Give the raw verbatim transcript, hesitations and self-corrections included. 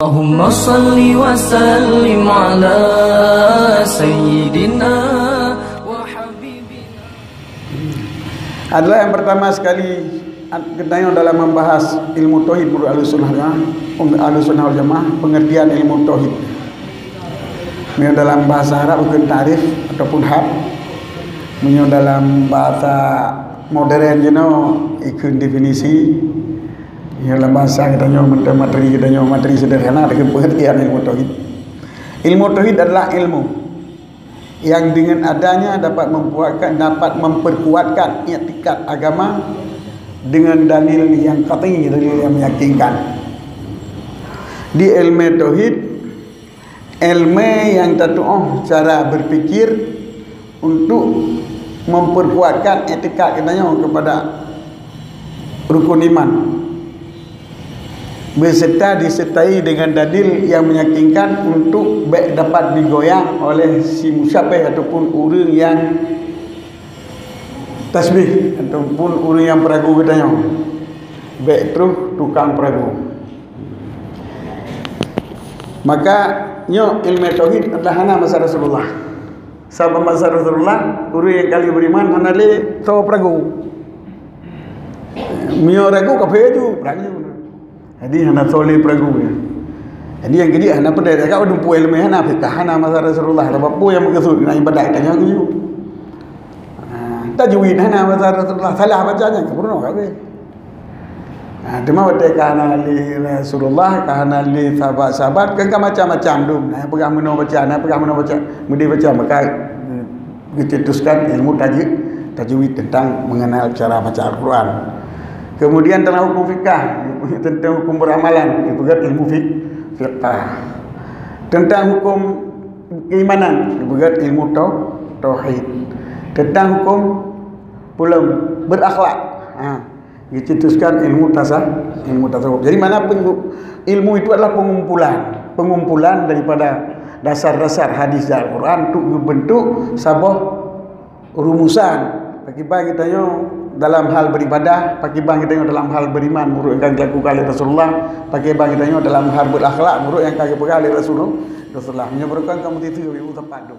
Allahumma salli wa sallim ala sayyidina wa habibina. Adalah yang pertama sekali, geutanyoe dalam membahas ilmu tauhid menurut Ahlussunnah wal Jamaah, Ahlussunnah wal Jamaah, pengertian ilmu tauhid. Meunyoe dalam bahasa Arab bukon takrif ataupun had. Meunyoe dalam bahasa modern jinoe, ikheun definisi. Meunyoe dalam bahasa geutanyoe, mantong materi geutanyoe, materi sederhana, ikheun pengertian ilmu tauhid. Ilmu tauhid adalah ilmu yang dengan adanya dapat memperkuatkan, dapat memperkuatkan iktikad agama, dengan dalil yang qat'i, dalil yang meyakinkan. Di ilmu tauhid, ilmu yang tatu'oh cara berpikir untuk memperkuatkan iktikad geutanyoe kepada rukun iman, beserta disertai dengan dalil yang meyakinkan untuk bék dapat digoyang oleh si musyabih ataupun ureuëng yang tasybih ataupun ureuëng yang peuragu geutanyoe, bék troh tukang peuragu. Maka nyoe ilmu tauhid adalah hana masa Rasulullah. Sabab masa Rasulullah, ureuëng nyang ka lheueh beriman hana lé soe peuragu. Meunyoe ragu, kafé ju, peuragu. Jadi hana soe lé peuragu nyan. Jadi nyang keujeuet hana peudeh, ka dumpue ilmu hana, fiqah hana masa Rasulullah, sabab peue nyang meukeusut keunan ibadat, tanyoe keujeuet. Ha, tajwid hana masa Rasulullah, salah baca nyan ka peurunoe kafé. Ha, teuma watée ka hana lé Rasulullah, ka hana lé sahabat-sahabat, kan ka macam-macam dum. Na peugah meunoe baca, na peugah meunoe baca, meudeh baca, maka geucetuskan ilmu taj-, tajwid tentang mengenal cara baca Al-Quran. Kemudian tentang hukum fikah, tentang hukum beramalan, dipeugét ilmu fik-, fikah. Tentang hukum keimanan, dipeugét ilmu tau-, tauhid. Tentang hukum pulang berakhlak. Ha. Dicetuskan ilmu tasa-, ilmu tasawuf. Jadi, mana penggu-, ilmu itu adalah pengumpulan, pengumpulan daripada dasar-dasar hadis dan Al-Quran untuk membentuk saboh rumusan. Pakiban geutanyoe dalam hal beribadah, pakiban geutanyoe dalam hal beriman, menurut yang dilakukan oleh Rasulullah, pakiban geutanyoe dalam hal berakhlak, menurut yang dipeugah oleh Rasulullah. Rasulullah menyebutkan kamu itu, ibu tempat tu.